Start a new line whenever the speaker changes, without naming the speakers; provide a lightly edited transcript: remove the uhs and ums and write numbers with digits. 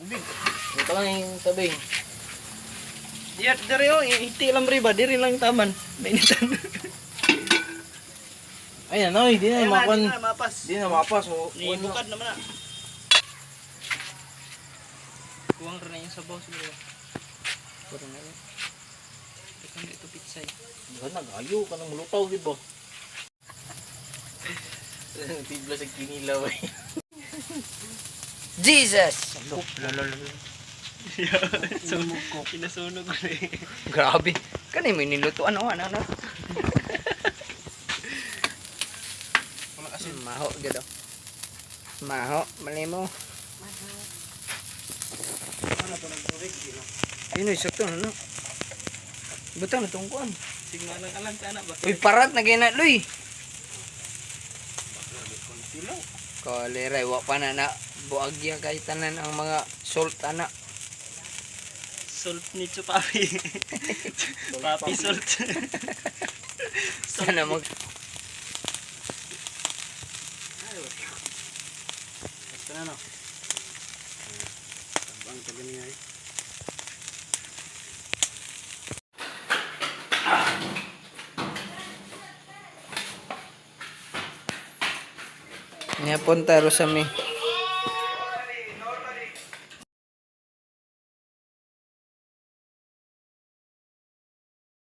Tubig. Ito lang yung tabi.
Diyan, dere oh, iti lang rin ba? Diri lang taman. Mainitan.
Ay, ano, hindi na
Ayun na,
makuan.
di na mapas.
Hindi na mapas. O,
Ni bukad naman na. Kuwang rin na yung sabaw siguro.
Puro na yun.
Ito na ito pitsay.
Gana, gayo ka nang lutaw, di ba? Tibla sa kinilaw eh.
Jesus!
So, pinasunog ko na eh.
Grabe. Kani mo nilutuan oh, ano ano.
Wala kasi.
Maho gid oh. Maho, mali mo.
Ano to ng tubig? Di na.
Ayun oy, sakto na no. Butang na tong kuan.
Sigma lang alang ka na ba?
Uy, parat na gina luy.
Tilaw.
Kolera, wa pa na na buagya kay tanan ang mga salt ana.
Salt ni Chupapi. Papi salt.
Sana mag
Basta na no. Ang tagal niya eh.
Nga punta ro sa mi.